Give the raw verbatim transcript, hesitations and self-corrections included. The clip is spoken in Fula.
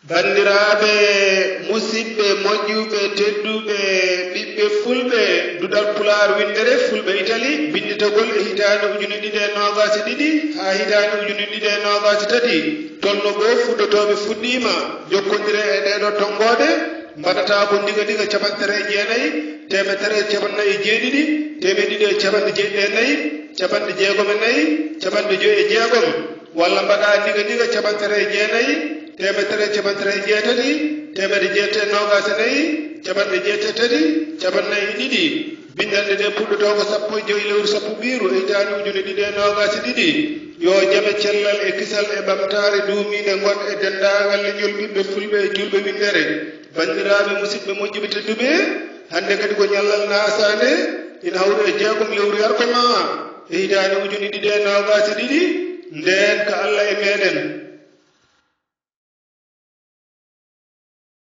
Banndiraaɓe, musidɓe moƴƴuɓe, tedduɓe, ɓiɓɓe fulɓe, duɗal Pulaar winndere, fulɓe Itali, binnditagol e hitaande ujune ɗiɗi e noogaas e ɗiɗi haa hitaande ujune ɗiɗi e noogaas e tati. Tolno goo fuɗɗotooɓe fuɗɗiima jokkondire e ɗeeɗoo tonngooɗe, mbaɗata ko ndiga ndiga cappanɗe tati e jeenayi, teemedde tati e cappanɗe nayi e jeeɗiɗi, teemedde ɗiɗi e cappanɗe jeeɗiɗi e nayi, cappanɗe jeegom e nayi, cappanɗe joy e jeegom. Walla mbaɗa ndiga ndiga cappanɗe tati e jeenayi, teemedde tati e cappanɗe tati e jeetati, teemedde jeetati e noogaas e nayi, cappanɗe jeetati e tati, cappanɗe nayi e ɗiɗi. Binndanɗe ɗe puɗɗotoo ko sappo e joy lewru sappo ɓiiru e hitaande ujune ɗiɗi e noogaas e ɗiɗi. Yo jam e cellal e kisal e ɓamtaare duumiinde ngon e denndaangal leñol ɓiɓɓe fulɓe e juulɓe winndere. Banndiraaɓe, musidɓe moƴƴuɓe tedduɓe, hannde kadi ko ñallal naasaande, ina hawri e jeegom lewru yarko maa e hitaande ujune ɗiɗi e noogaas e ɗiɗi, ndeen ka Alla e meeɗen.